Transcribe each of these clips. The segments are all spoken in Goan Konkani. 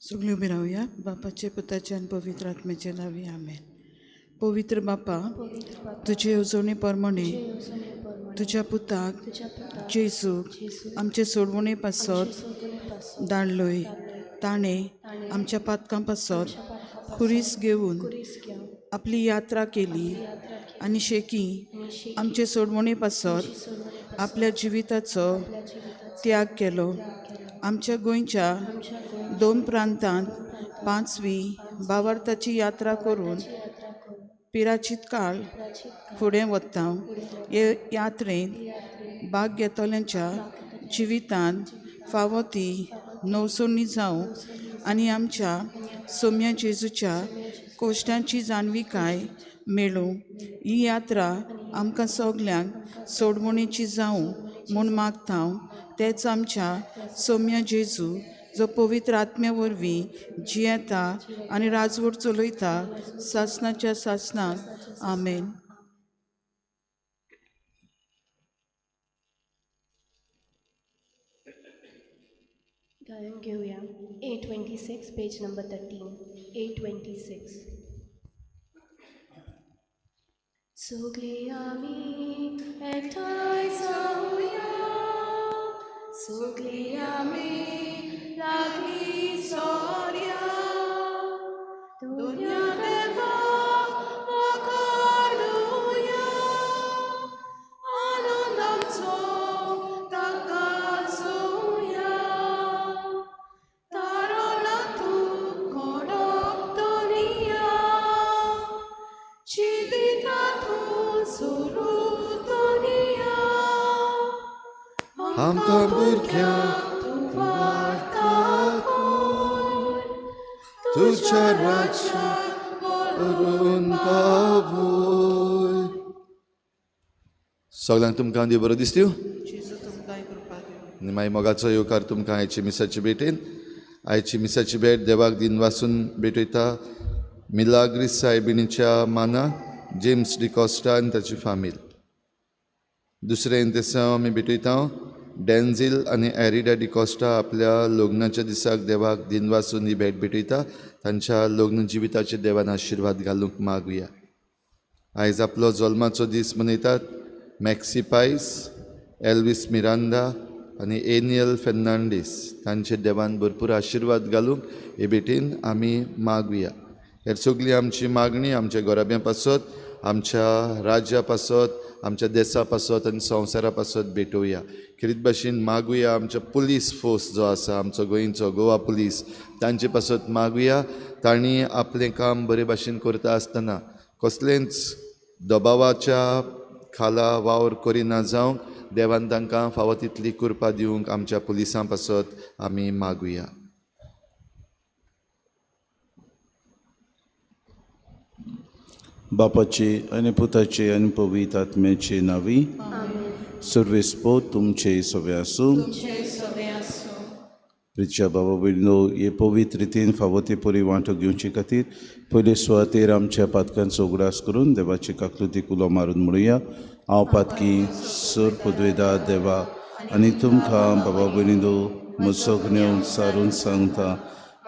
सगळीं उबी रावया. बापाचे, पुताचे आनी पवित्र आत्म्याचे नांवी आमेन. पवित्र बापा, तुजे येवजणे प्रमाणे तुज्या पुताक जेजूक आमचे सोडवणे पासत धाडलोय. ताणें आमच्या पातकां पासत खुरीस घेवन आपली यात्रा केली आनी शेकी आमचे सोडवणे पासत आपल्या जिविताचो त्याग केलो. आमच्या गोंयच्या दोन प्रांतांत पांचवी भावार्थाची यात्रा करून पिराचीत काळ फुडें वता. हे यात्रेंत भाग घेतल्यांच्या जिवितांत फावो ती नवसणी जावं आनी आमच्या सोम्या जेजूच्या कोश्टांची जाणविकाय मेळूं. ही यात्रा आमकां सगल्यांक सोडवणेची जावं म्हूण मागता. तेच आमच्या सोम्या जेजू जो पवित्र आत्म्या वरवीं जियेता आनी राजवट चलयता सासनाच्या सासनाक. आमेन. गायन घेऊया 826 पेज नंबर 13. 826. सगळी आमी एकठांय जावया, सगळी आमी लागली सोऱ्या, दुनिया देवा वाखाणुया, आनंदाचो ताका जोया, तारला तूं कोडो दुनिया, जिविता तूं सुरू दुनिया, आमकां भुरग्यांक तूं वाडटा कोण, तुज्या राज्याक व्हरून पावय. सगळ्यांक तुमकां देव बरो दिसत्यो जेजू तुमकां कृपा दिवं. आनी मागीर मोगाचो येवकार तुमकां आयची मिसाची भेटेन. आयची मिसाची भेट देवाक दिनवासून भेटयता मिलाग्रीस सायबिणीच्या मानाक जेम्स डिकॉस्टा आनी ताची फामील. दुसरें इंतेसांव आमी भेटयता डॅन्झील आनी एरिडा डिकॉस्टा आपल्या लग्नाच्या दिसाक देवाक दिनवासून ही भेट भेटयता. तांच्या लग्न जिविताचे देवान आशिर्वाद घालूंक मागुया. आयज आपलो जल्माचो दीस मनयतात मॅक्सी पायस, एल्वीस मिरांदा आनी एनियल फेर्नांडीस. तांचे देवान भरपूर आशिर्वाद घालूंक हे भेटीन आमी मागुया. हेर सगळी आमची मागणी आमच्या गोराब्यां पासत, आमच्या राज्या पासत, आमच्या देसा पासत आनी संवसारा पासत भेटोवया. खेरीत भाशेन मागुया आमचो पुलीस फोर्स जो आसा आमचो गोंयचो गोवा पुलीस तांचे पासत मागुया. तांणी आपलें काम बरे भाशेन करता आसतना कसलेंच दबावाच्या खाला वावर करिना जावंक देवान तांकां फावो तितली कृपा दिवंक आमच्या पुलिसां पासत आमी मागुया. बापाचे आनी पुताचे आनी पवित्र आत्म्याचे नांवी. सर्वेस्पोत तुमचे सवे आसूं. प्रिच्या बाबा भयणीनो, हे पवित्र रितीन फावो ते परी वांटो घेवचे खातीर पयले सुवातेर आमच्या पातकांचो उगडास करून देवाचे काकलुतीक उलो मारून म्हणुया. हांव पातकी सर पुदवेदा देवा आनी तुमकां बाबा भयणीनो म्हजो गुन्यांव सारून सांगता.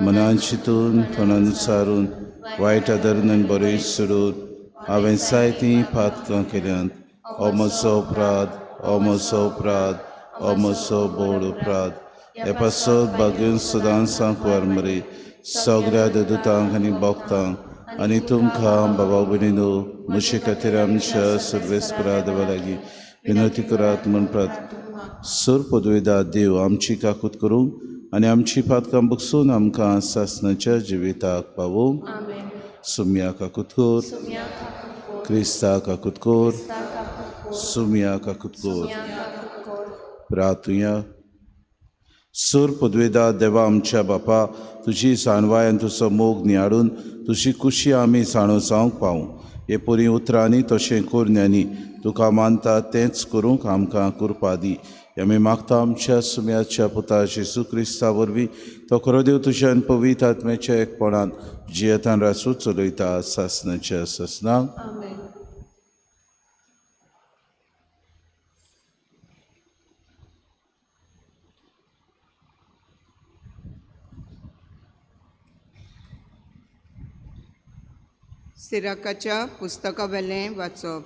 मनान चिंतून तोंडान सारून वायट आदरून आनी बरें सोडून हांवें जायतीं पातकां केल्यांत. हो म्हजो अपराध, हो म्हजो अपराध, हो म्हजो बोड अपराध. हे पासत भाग्यून सदांच सांकवार मरे सगळ्या दुतांक आनी भक्तांक आनी तुमकां बाबा भयणीनो म्हजे खातीर आमच्या सर्वेस्परा देवा लागीं विनंती करात म्हूण प्रार्थ. सर पदवेदा देव आमची काकूत करूंक आनी आमची पातकां बगसून आमकां सासणाच्या जिविताक पावोवंक. सुम्या काकूत कर, क्रिस्ता काकूत कर, सुम्या काकूत कर. प्रार्थुया. सर पदवेदा देवा आमच्या बापा, तुजी जाणवाय आनी तुजो मोग नियाळून तुजी खुशी आमी जाणो जावंक पावूं. हे परी उतरांनी तशें करण्यांनी तुका मानता तेंच करूंक आमकां कृपा दी. आमी मागता आमच्या सुम्याच्या पुता जेजू क्रिस्ता वरवीं तो खरो देव तुज्या आनी पवित्र आत्म्याच्या एकपणान जियेतान रासू चलयता सासणाच्या सासणाक. सिराकाच्या पुस्तकावेलें वाचप.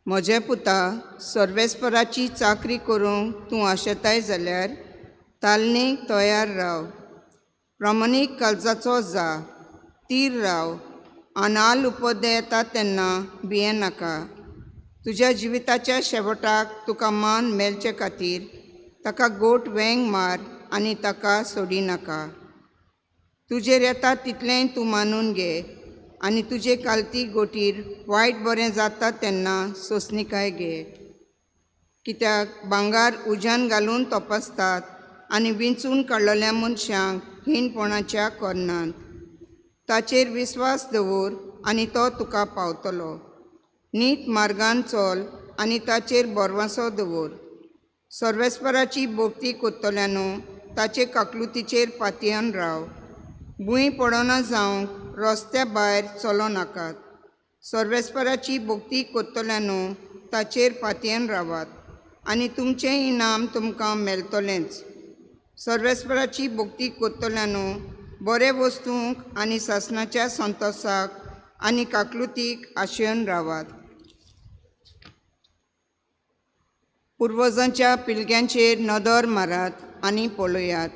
म्हजे पुता, सर्वेस्पराची चाकरी करूंक तूं आशेताय जाल्यार तालनीक तयार राव, प्रमाणीक काळजाचो जा, तीर राव, अनाल उपद्य येता तेन्ना भियेनाका. तुज्या जिविताच्या शेवटाक तुका मान मेळचे खातीर ताका गोट वेंग मार आनी ताका सोडिनाका. तुजेर येता तितलेंय तूं मानून घे आनी तुजे कालती गोटीर वायट बरें जाता तेन्ना सोंसणीकाय घे. कित्याक भांगार उज्यान घालून तपासतात आनी विंचून काडलेल्या मनशांक हीणपणाच्या करनात. ताचेर विस्वास दवर आनी तो तुका पावतलो. नीट मार्गान चल आनी ताचेर भरवंसो दवर. सर्वेस्पराची भक्ती करतल्यानू ताचे काकलुतीचेर पातयेवन राव. भूंय पडना जावंक रस्त्या भायर चलो नाकात. सर्वेस्पराची भक्ती करतल्यानू ताचेर पातयेवन रावात आनी तुमचें इनाम तुमकां मेळटलेंच. सर्वेस्पराची भक्ती करतल्यानू बरे वस्तूंक आनी सासणाच्या संतोसाक आनी काकलुतीक आशेवन रावात. पुर्वजांच्या पिळग्यांचेर नदर मारात आनी पळयात.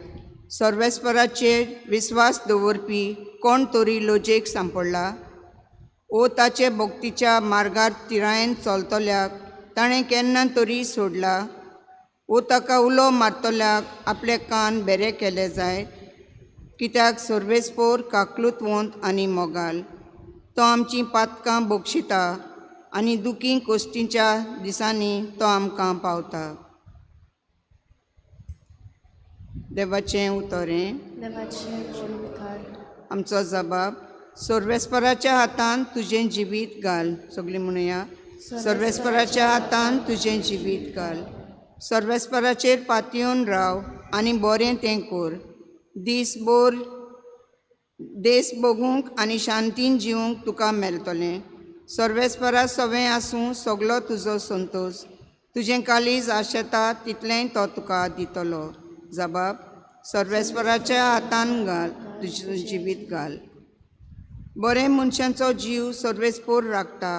सर्वेस्पराचेर विस्वास दवरपी कोण तरी लजेक सांपडला ओ ताचे भक्तीच्या मार्गार तिरायेन चलतल्याक ताणें केन्ना तरी सोडला ओ ताका उलो मारतल्याक आपले कान बेरे केले जाय. कित्याक सर्वेस्पोर काकलुतवंत आनी मोगाल, तो आमचीं पातकां बक्षिता आनी दुखी कोश्टींच्या दिसांनी तो आमकां पावता. देवाचें उतरें. आमचो जबाब. सर्वेस्पराच्या हातान तुजें जिवीत घाल. सगळीं म्हणुया, सर्वेस्पराच्या हातान तुजें जिवीत घाल. सर्वेस्पराचेर पातयेवन राव आनी बरें तें कर. दीसभर देस बगूंक आनी शांतीन जिवंक तुका मेळटलें. सर्वेस्परा सवें आसूं सगलो तुजो संतोश. तुजें काळीज आशेता तितलेंय तो तुका दितलो. जबाब. सर्वेस्पराच्या हातान घाल तुजें जिवीत घाल. बरें मनशांचो जीव सर्वेस्पोर राखता,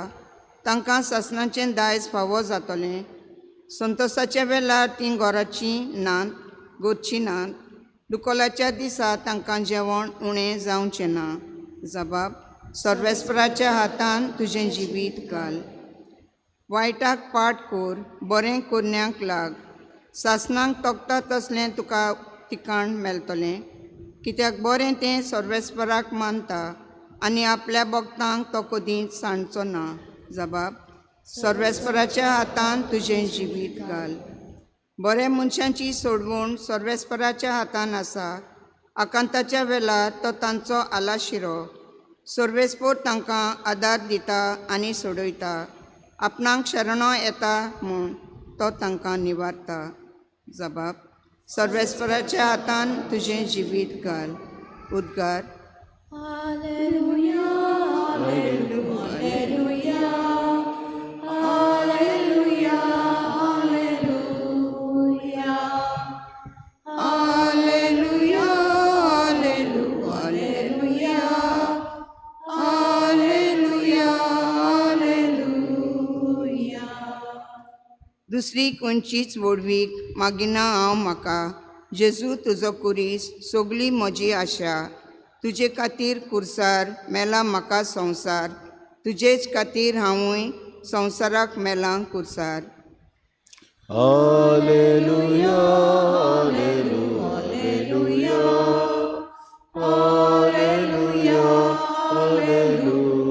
तांकां सासणाचें दायज फावो जातलें. संतोसाच्या वेळार तीं घराचीं नात, गोदचीं नात. दुकोलाच्या दिसा तांकां जेवण उणें जावचें ना. जबाब. सर्वेस्पराच्या हातान तुजें जिवीत घाल. वायटाक पाट कर, बरें करण्यांक लाग. सासणाक तोखता तसलें तुका ठिकाण मेळटलें. कित्याक बरें तें सर्वेस्पराक मानता आनी आपल्या भक्तांक तो कदींच सांडचो ना. जबाब. सर्वेस्पराच्या हातान तुजें जिवीत घाल. बऱ्या मनशांची सोडवण सर्वेस्पराच्या हातान आसा. आकांताच्या वेळार तो तांचो आलाशिरो. सर्वेस्पोर तांकां आदार दिता आनी सोडयता. आपणाक शरणो येता म्हूण तो तांकां निवारता. जबाब. सर्वेस्पराच्या हातान तुजें जिवीत घाल. उद्गार. Alleluia, alleluia, alleluia, alleluia, alleluia, alleluia, alleluia, alleluia. दुसरी खंयचीच व्हडवीक मागिना हांव म्हाका. जेजू तुजो कुरीस सगली म्हजी आशा. तुजे खातीर कुर्सार मेला म्हाका संवसार. तुजेच खातीर हांवूय संवसाराक मेलां कुर्सार. Alleluia, alleluia, alleluia, alleluia, alleluia,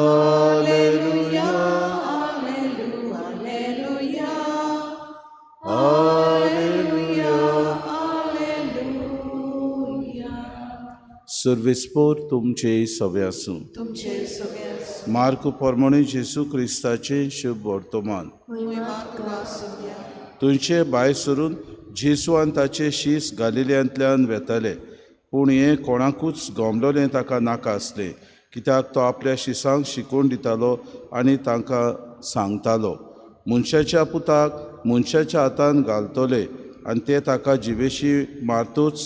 alleluia, alleluia, alleluia. सर्वेस्पोर तुमचे सवे आसूं. तुमचे सगळे आसूं. मार्क प्रमाणे जेजू क्रिस्ताचें शुभ वर्तमान. थंयचे भायर सरून जेजू आनी ताचे शीस गालिल्यांतल्यान वेताले. पूण हें कोणाकूच गमलोलें ताका नाका आसलें, कित्याक तो आपल्या शिसांक शिकोवन दितालो आनी तांकां सांगतालो, मनशाच्या पुताक मनशाच्या हातान घालतले आनी ते ताका जिवेशी मारतूच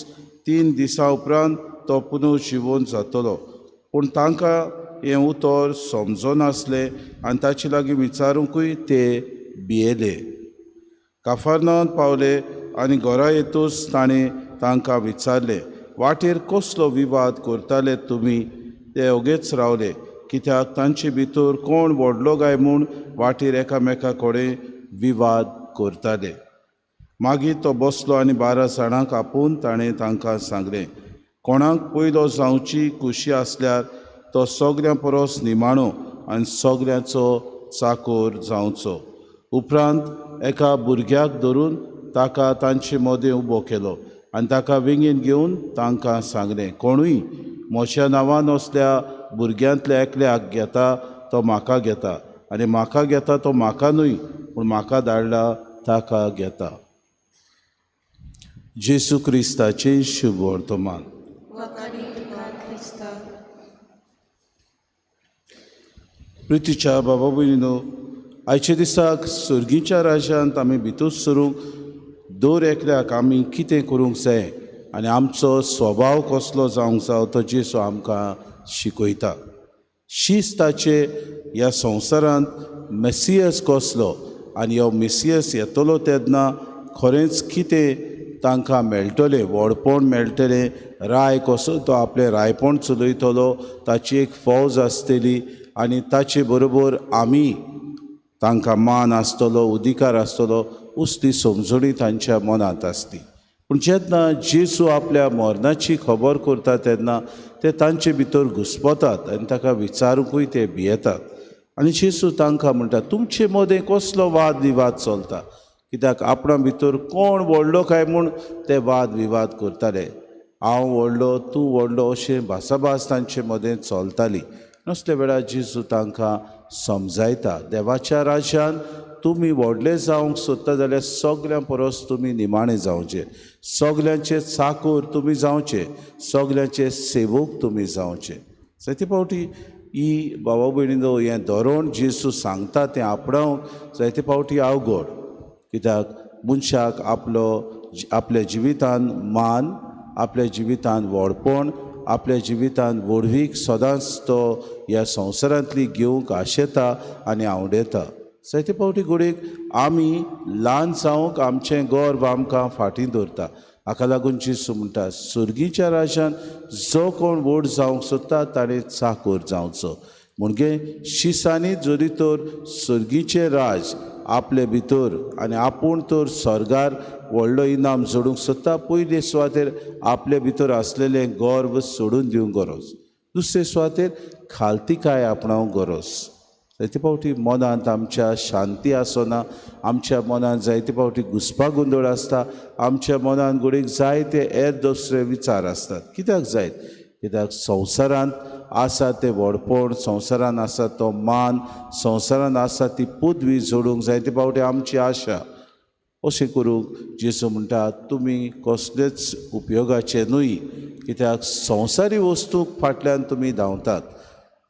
3 दिसां उपरांत तो पुनर्जिवन जातलो. पूण तांकां हें उतर समजनासलें आनी ताचे लागीं विचारूंकूय ते भियेले. काफर्नांत पावले आनी घरा येतूच ताणें तांकां विचारलें, वाटेर कसलो विवाद करताले तुमी? ते ओगेच रावले, कित्याक तांचे भितर कोण व्हडलो काय म्हूण वाटेर एकामेका कडेन विवाद करताले. मागीर तो बसलो आनी 12 जाणांक आपोवन ताणें तांकां सांगलें, कोणाक पयलो जावची खुशी आसल्यार तो सगळ्यां परस निमाणो आनी सगळ्यांचो चाकोर जावचो. उपरांत एका भुरग्याक धरून ताका तांचे मदें उबो केलो आनी ताका वेंगेन घेवन तांकां सांगलें, कोणूय म्हज्या नांवान असल्या भुरग्यांतल्या एकल्याक घेता तो म्हाका घेता, आनी म्हाका घेता तो म्हाका न्हय पूण म्हाका धाडला ताका घेता. जेसू क्रिस्ताचें शुभ वर्तमान. प्रितीच्या बाबा भयणीनो, आयच्या दिसाक सर्गीच्या राज्यांत आमी भितर सरूंक दर एकल्याक आमी कितें करूंक जाय आनी आमचो स्वभाव कसलो जावंक जावो तो जेसू आमकां शिकयता. शिस्ताचे ह्या संवसारांत मेसियस कसलो आनी हो मेसियस येतलो तेन्ना खरेंच कितें तांकां मेळटलें, व्हडपण मेळटलें, राय कसो तो आपलें रायपण चलयतलो, ताची एक फौज आसतली आनी ताचे बरोबर आमी तांकां मान आसतलो, अधिकार आसतलो, उसली समजणी तांच्या मनांत आसली. पूण जेन्ना जेजू आपल्या मरणाची खबर करता तेन्ना ते तांचे भितर घुस्पतात आनी ताका विचारूंकूय ते भियेतात. आनी जेजू तांकां म्हणटा, तुमचे मदें कसलो वाद विवाद चलता? कित्याक आपणा भितर कोण व्हडलो काय म्हूण ते वाद विवाद करताले. हांव व्हडलो, तूं व्हडलो अशें भासाभास तांचे मदें चलताली. नसल्या वेळार जेजू तांकां समजायता, देवाच्या राज्यान तुमी व्हडले जावंक सोदता जाल्यार सगळ्यां परस तुमी निमाणे जावचे, सगल्यांचे चाकोर तुमी जावचे, सगल्यांचे सेवक तुमी जावचे. जायते फावटी ही बाबा भयणीनो हें धोरण जेजू सांगता तें आपणावंक जायते फावटी अवघड, कित्याक मनशाक आपलो आपल्या जिवितान मान, आपल्या जिवितान व्हडपण, आपल्या जिवितान व्हडवीक सदांच तो ह्या संवसारांतली घेवंक आशेता आनी आवडेता. जायते फावटी घडयेक आमी ल्हान जावंक आमचें गर्व आमकां फाटीं दवरता. हाका लागून जेजू म्हणटा, सर्गीच्या राज्यान जो कोण व्हड जावंक सोदता ताणें चाकोर जावचो. म्हणजे शिसांनी जरी तर सर्गीचें राज आपले भितर आनी आपूण तर स्वर्गार व्हडलो इनाम जोडूंक सोदता, पयले सुवातेर आपले भितर आसलेलें गर्व सोडून दिवंक गरज, दुसरे सुवातेर खालतीकाय आपणावंक गरज. जायते फावटी मनांत आमच्या शांती आसना, आमच्या मनांत जायते फावटी घुसपा गोंदळ आसता, आमच्या मनांत घडयेक जायते हेर दुसरे विचार आसतात. कित्याक जायत? कित्याक संवसारांत आसा तें व्हडपण, संवसारांत आसा तो मान, संवसारांत आसा ती पदवी जोडूंक जायते फावटी आमची आशा. अशें करूंक जेजू म्हणटा, तुमी कसलेच उपयोगाचे न्हय, कित्याक संवसारी वस्तूक फाटल्यान तुमी धांवतात.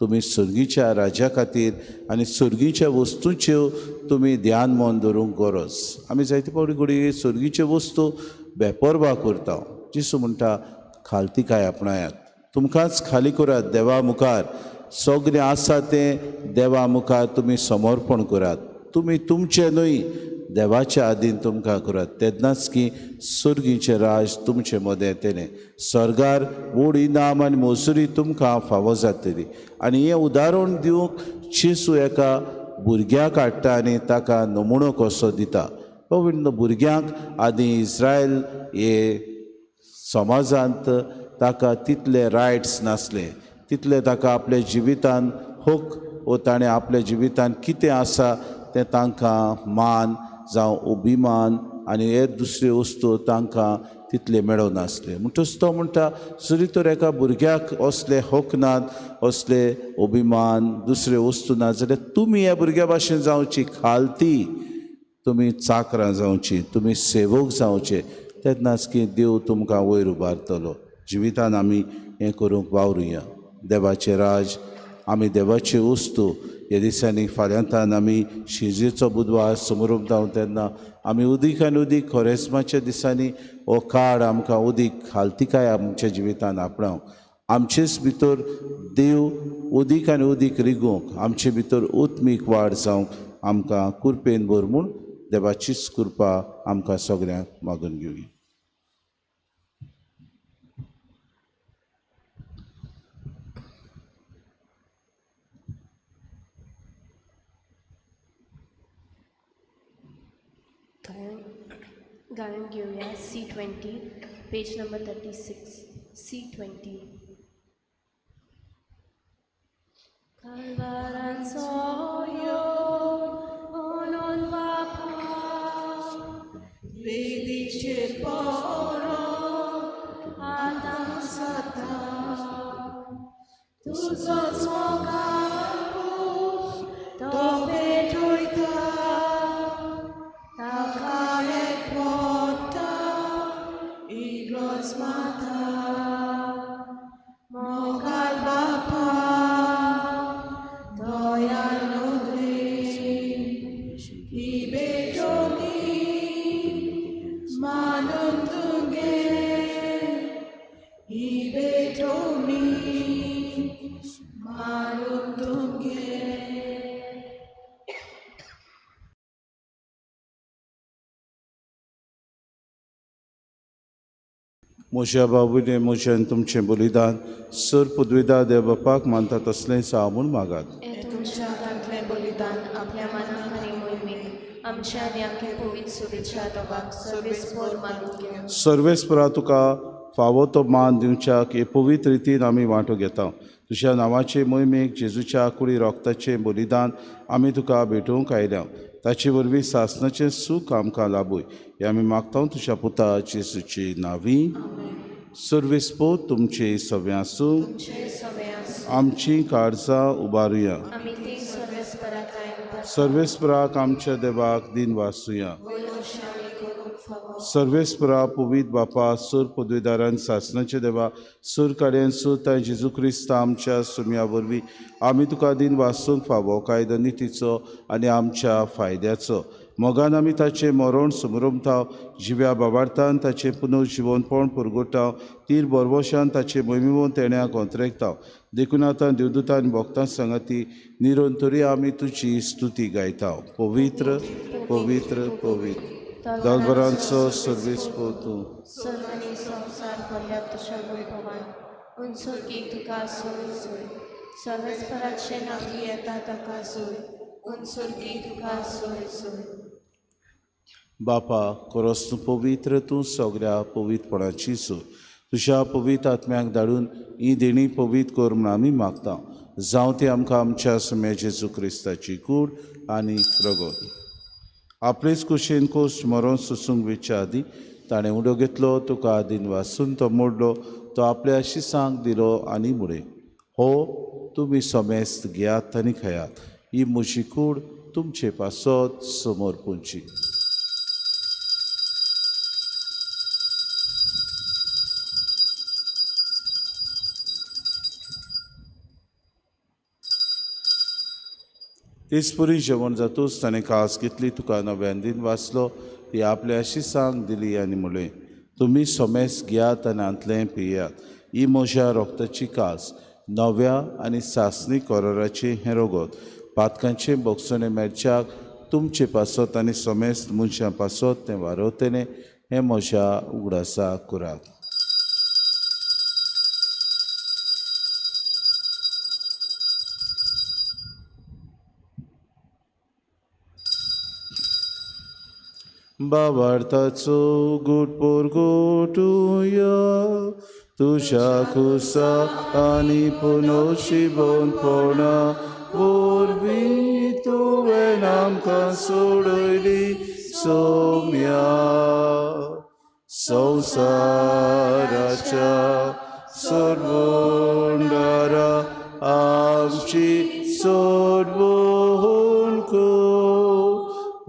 तुमी सर्गीच्या राज्या खातीर आनी सर्गीच्या वस्तूच्यो तुमी ध्यान मन दवरूंक गरज. आमी जायते फावटी घडये सर्गीच्यो वस्तू बेपर्वा करता. जेजू म्हणटा, खालतीकाय आपणायात, तुमकांच खाली करात देवा मुखार, सगळें आसा तें देवा मुखार तुमी समर्पण करात. तुमी तुमचें न्हय देवाच्या आदीन तुमकां करात, तेन्नाच की सर्गीचें राज तुमचे मदें येतलें. स्वर्गार व्हड इनाम आनी मजुरी तुमकां फावो जातली. आनी हें उदाहरण दिवंक जेजू एका भुरग्याक हाडटा आनी ताका नमुनो कसो दिता. भुरग्यांक आदी इस्रायल हे समाजांत ताका तितले रायट्स नासले, तितले ताका आपल्या जिवितान हक वो ताणें आपल्या जिवितान कितें आसा तें तांकां मान जावं अभिमान आनी हेर दुसऱ्यो वस्तू तांकां तितले मेळनासले. म्हणटच तो म्हणटा, जरी तर एका भुरग्याक असले हक नात, असले अभिमान दुसऱ्यो वस्तू ना जाल्यार तुमी ह्या भुरग्या भाशेन जावची, खालती तुमी चाकरां जावची, तुमी सेवक जावचे, तेन्नाच की देव तुमकां वयर उबारतलो. जिवितान आमी हें करूंक वावरुया. देवाचें राज, आमी देवाची वस्तू ह्या दिसांनी फाल्यांतान आमी शिजेचो बुधवार समोर तेन्ना आमी उदीक आनी उदीक खोरेस्माच्या दिसांनी हो काळ आमकां उदीक खालतिकाय आमच्या जिवितान आपणावंक, आमचेच भितर देव उदीक आनी उदीक रिगोवंक, आमचे भितर उत्मीक वाड जावंक आमकां कुरपेन भर म्हूण देवाचीच कृपा आमकां सगळ्यांक मागून घेवया. गायन घेवया C20 page number 36 C20. कालवारांचो येवन बापा वेदीचेर पडोन आतां सता तुजोच मोगान तो पेटयता ताका एकवटा इग्रोज माता मोगाल बापा दयाल नदरेन ही भेटोनी मानून तुगे ही भेटोनी मानून तुगे. म्हज्या बाबुले म्हजें आनी तुमचें बलिदान सर पुदविदा देव बापाक मानता तसलेंच हांव म्हूण मागात. हें तुमच्या हातांतलें बलिदान आपल्या मनाक आनी मोहिमेक आमच्या आनी आख्या पवित्र सुरेच्या दोगांक सर्वेस्पोर मानून घेवं. सर्वेस्परा तुका फावो तो मान दिवच्याक हे पवित्र रितीन आमी वांटो घेता. तुज्या नांवाचे मोहिमेक जेजूच्या कुडी रोगताचें बलिदान आमी तुका भेटोवंक आयल्या. ताचे वरवीं सासणाचें सूख आमकां लाबूय हें आमी मागता तुज्या पुता जेजूची नांवी. सर्वेस्पोर तुमचे सगळें आसूं. आमची काळजां उबारुया. सर्वेस्पराक आमच्या देवाक दिन वासुया. सर्वेस्परा पवित्र बापा सूर पदवीदारान सासणाचे देवा सूर काड्यान सूर ताय जेजू क्रिस्ता आमच्या सुम्या वरवीं आमी तुका दिन वासूंक फावो कायदो नितीचो आनी आमच्या फायद्याचो. मोगान आमी ताचें मरण समरमताव जिव्या बाबार्थान ताचें पुनर्जिवनपण पुरगुटाव तीर बरवशान ताचें मोहिमोन तेण्याक अंतरेकताव. देखून आतां देवदूतान भोगतां सांगाती निरंतरी आमी तुजी स्तुती गायताव. पवित्र पवित्र पवित्र दलबरांचो सर्वेस्पोर तूं. सर्वांनी संवसार भरल्या तुज्या वैभवान उंचुकी तुका सोय सोय सर्वेस्पराचें नांव येता ताका सोय उंचुकी तुका सोय सोय. बापा खरोच तूं पवित्र तूं सगळ्या पवित्रपणाची सोय. तुज्या पवित्र आत्म्याक धाडून ही देणी पवित्र कर म्हूण आमी मागता. जावं ती आमकां आमच्या सुम्या जेजू क्रिस्ताची कूड आनी रगत. आपलेच कुशीन कोश्ट मरोन सोसूंक वेच्या आदीं ताणें उडो घेतलो तुका आदीन वासून तो मोडलो तो आपल्या शिसांक दिलो आनी म्हळें, हो तुमी समेस्त घेयात आनी खायात, ही म्हजी कूड तुमचे पासत समोर पुंची. तेचपरी जेवण जातूच ताणें कास घेतली तुका नव्यान दिन वाचलो ती आपल्या शिसांक दिली आनी म्हळें, तुमी समेस घेयात आनी हांतलें पियात, ही म्हज्या रोगताची कास नव्या आनी सासणी कोराराचें हें रगत पातकांचें भोगसणें मेळच्याक तुमचे पासत आनी समेस्त मनशां पासत तें वारवतलें हें म्हज्या उगडासा करात. बाबार्थाचो गुट पोरगोटुया तुज्या खुसा आनी पुनोशिबोनपणा वरवीं तुवें आमकां सोडयली सोम्या. संवसाराच्या सर्वोंडारा आमची सोडवून कर.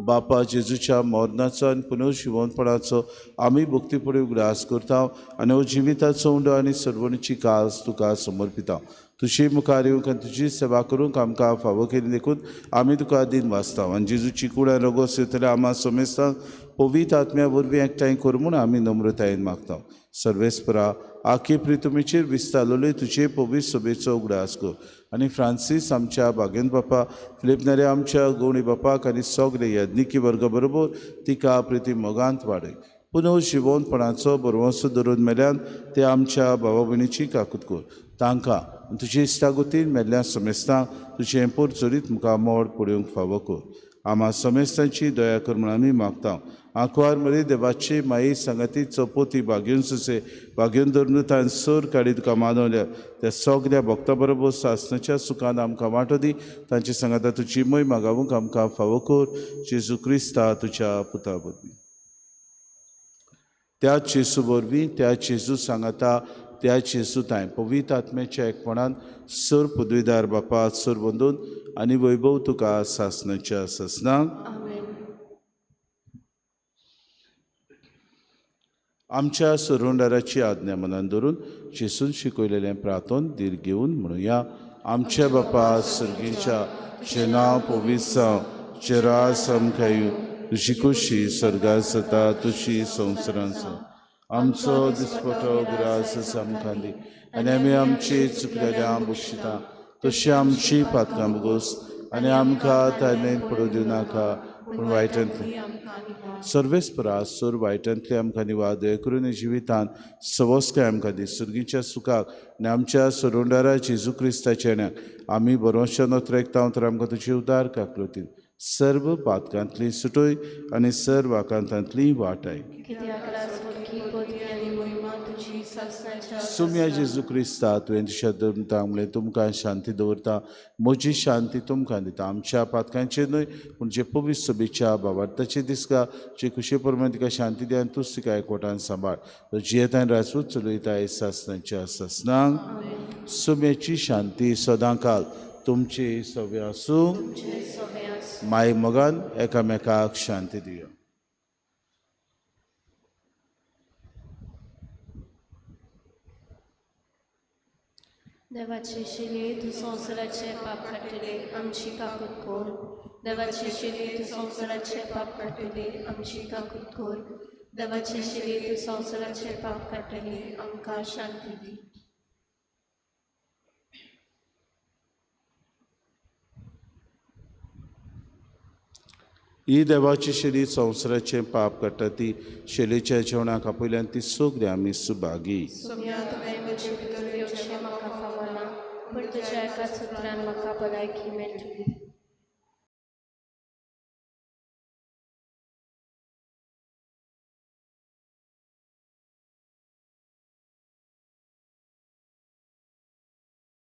बापा जेजूच्या मरणाचो आनी पुनर्जिवनपणाचो आमी भक्तीपुडी उगडास करता आनी हो जिविताचो उंडो आनी सर्वणीची कास तुका समर्पिता. तुजी मुखार येवंक आनी तुजी सेवा करूंक आमकां फावो केली देखून आमी तुका दिन वाचता आनी जेजूची कूड आनी रोगोस येतले आमा समेस्तांक पवित्र आत्म्या वरवीं एकठांय कर म्हूण आमी नम्रतायेन मागता. सर्वेस्परा आखी प्रितुमीचेर विस्तारलेले तुजे पवित्र सभेचो उगडास कर आनी फ्रांसीस आमच्या बागेन बापा, फिलीप नेरे आमच्या गवणी बापाक आनी सगळे याज्ञिकी वर्गा बरोबर तिका प्रिती मोगांत वाडय. पुनर्जिवनपणाचो बरवंसो धरून मेल्यान ते आमच्या भावा भयणीची काकूत कर. तांकां तुजे इश्टागतीन मेल्ल्या समेस्तांक तुजें पोर चरीत मुखार मोड पळोवंक फावो कर. आमा समेस्तांची दया कर म्हूण आमी मागता. आंकवार मरे देवाची माई सांगाती चपोती बागेवन सुसे बागेवन धरून तान सर काडी तुका मानवल्या त्या सगल्या भक्ता बरोबर सासनाच्या सुखान आमकां वांटो दी. तांचे सांगाता तुजी मोय मागावूंक आमकां फावो कर. जेजू क्रिस्ता तुज्या पुता वरवीं. त्या जेजू वरवीं, त्या जेजू सांगाता, त्या जेजू तांय पवित्र आत्म्याच्या एकपणान सर पदवीदार बापा सर बंदून आनी वैभव तुका सासनाच्या सासनाक. आमच्या सरुंडाराची आज्ञा मनान धरून जेसून शिकयलेलें प्रार्थन धीर घेवन म्हणुया. आमच्या बापा सर्गीच्या, तुजें नांव पवित्र जावं, तुजें राज आमकां येवं, तुजी खोशी स्वर्गार जाता तशी संवसारांत जावं. आमचो दिसपटो ग्रास आमकां दी आनी आमी आमची चुकलेल्या बक्षिता तशी आमची पातकां बोगोस आनी आमकां ताणें पडूं दिवं नाका पूण वायटांतलें सर्वेस्परा सोर वायटांतले आमकां निवार दया करून जिवितांत सवस्काय आमकां दी. सुर्गीच्या सुखाक आनी आमच्या सरोंडारा जेजू क्रिस्ताच्या येण्याक आमी बरोवच्या नोत्रेकता तर आमकां तुजी उदार काकलतीन सर्व पातकांतली सुटय आनी सर्व आकांतांतली वाटाय. सुम्या जेजू क्रिस्ता तुवें तुज्या धर्मता म्हणलें तुमकां शांती दवरता, म्हजी शांती तुमकां दिता. आमच्या पातकांचेर न्हय पूण जे पवित्र सभेच्या बाबार्थाचे दिसका जे खुशे प्रमाण तिका शांती दी आनी तूच तिका एकवटान सांबाळ. जियेता आनी राजपूत चलयता सासनाच्या सासनाक. सुम्याची शांती सदांकाल तुमची सगळें आसूं. माय मोगान एकामेकाक शांती दिया. देवाचे शिले तूं संवसाराचे पाप काडटले आमची काकूत कर. देवाचे शिले तूं संवसाराचे पाप काडटले आमची काकूत कर. देवाचे शिले तूं संवसाराचे पाप काडटले आमकां शांती दी. ही देवाची शेली संवसाराचें पाप काडटा ती शेलीच्या जेवणाक आपयल्यान ती सगळी आमी सुभागी. पूण तुज्या एका सुत्रान म्हाका भलायकी मेळटली.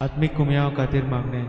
आत्मीक कुमयाव खातीर मागणें.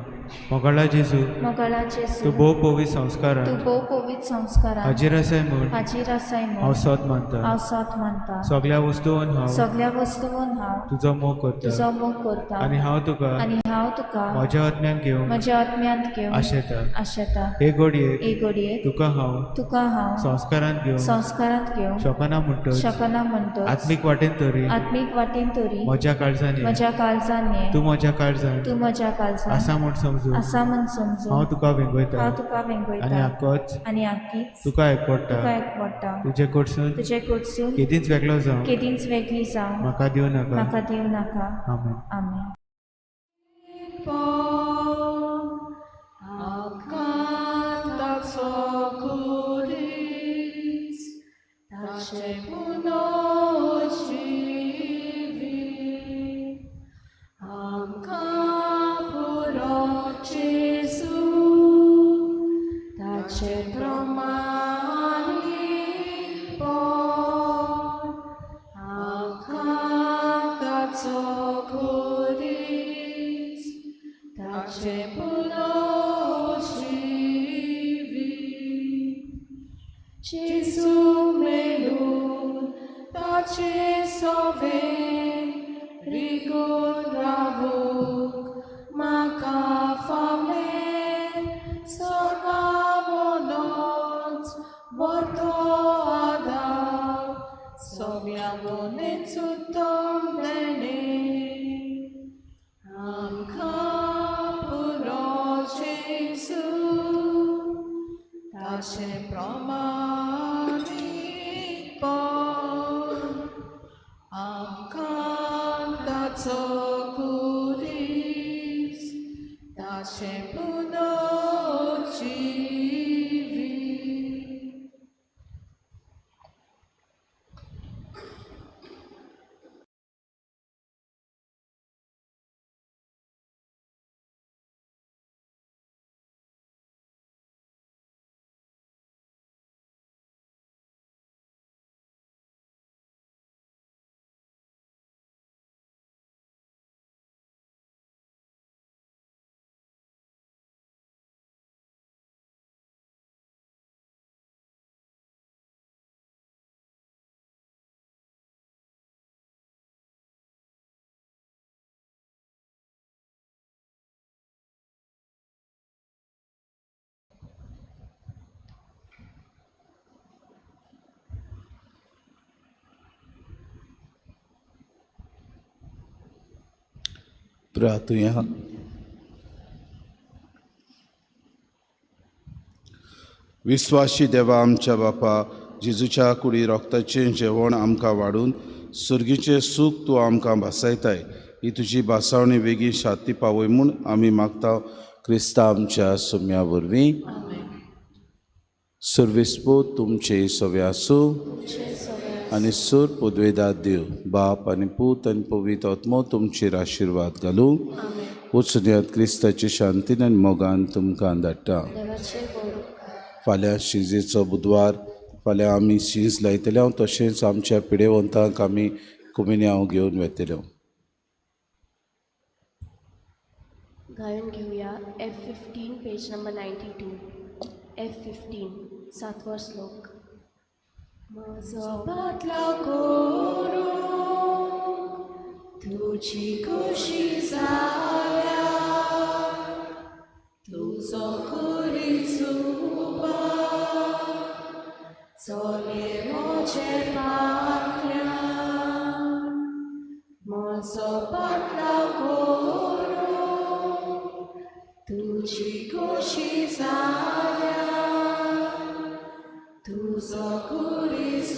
मोगाळा जेजू, मोगाळा जेजू, तूं भोव पवित्र संस्कारान, तूं भोव पवित्र संस्कारान हाजीर आसाय म्हूण, हाजीर आसाय म्हूण हांव सोद मानता, हांव सोद मानता. सगळ्या वस्तून हांव, सगळ्या वस्तून हांव तुजो मोग करता, तुजो मोग करता आनी हांव तुका, आनी हांव तुका म्हज्या आत्म्यान घेवंक, म्हज्या आत्म्यांत घेवंक आशेता, आशेता. हे घडयेक, हे घडयेक तुका हांव, तुका हांव संस्कारांत घेवंक, संस्कारांत घेवंक शकना म्हणटच, शकना म्हणटच, आत्मीक वाटेन तरी, आत्मीक वाटेन तरी म्हज्या काळजान ये, म्हज्या काळजान ये, तूं म्हज्या काळजान, तूं म्हज्या काळजान आसा म्हूण समजून, आसा म्हूण समजून हांव तुका वेंगयता, हांव तुका वेंगयता आनी आकोच, आनी आकीच तुका एकवडटा, तुका एकवडटा. तुजे कडसून, तुजे कडसून केदींच वेगळो जावं, केदींच वेगळी जावं म्हाका दिवं नाका, म्हाका दिवं नाका. आमेन. आमेन. आकांताचो खुरीस ताचे पुनर्जिवीत आमकां पुरो जेजू ताचे प्रमाणीपण आकांताचो खुरीस ताचे पुनर्जिवीत जेजू मेलून ताचे सोवेन रिगून रावूंक म्हाका फावलें स्वर्गा वनोच प्रमाणीकपण आमकां ताचो कुरीस ताचें पुनर्जिवीत. प्रार्थुया. विस्वाशी देवा आमच्या बापा, जेजूच्या कुडी रोगताचें जेवण आमकां वाडून सुर्गीचें सूख तूं आमकां भासायताय. ही तुजी भासावणी वेगीं शांती पावय म्हूण आमी मागता क्रिस्ता आमच्या सुम्या वरवीं. सर्वेस्पोत तुमचे सवे आसूं आनी सूर पुदवेदार देव बाप आनी पूत आनी पवित्र आत्मो तुमचेर आशिर्वाद घालूं. वचुनयात क्रिस्ताचे शांतीन आनी मोगान तुमकां धाडटा. फाल्यां शिंजेचो बुधवार, फाल्यां आमी शींज लायतले तशेंच आमच्या पिडेवंतांक आमी कुमिन्यांव घेवन वेतले. गायन घेवया F15 page number 92 F15 सातवो श्लोक. म्हजो पाटलाव करूंक तुजी खुशी जाल्या, तुजो कुरीस चले म्हजे पाटल्यान. म्हजो पाटलाव करूंक तुजी खुशी जाल्या, तुजो कुरीस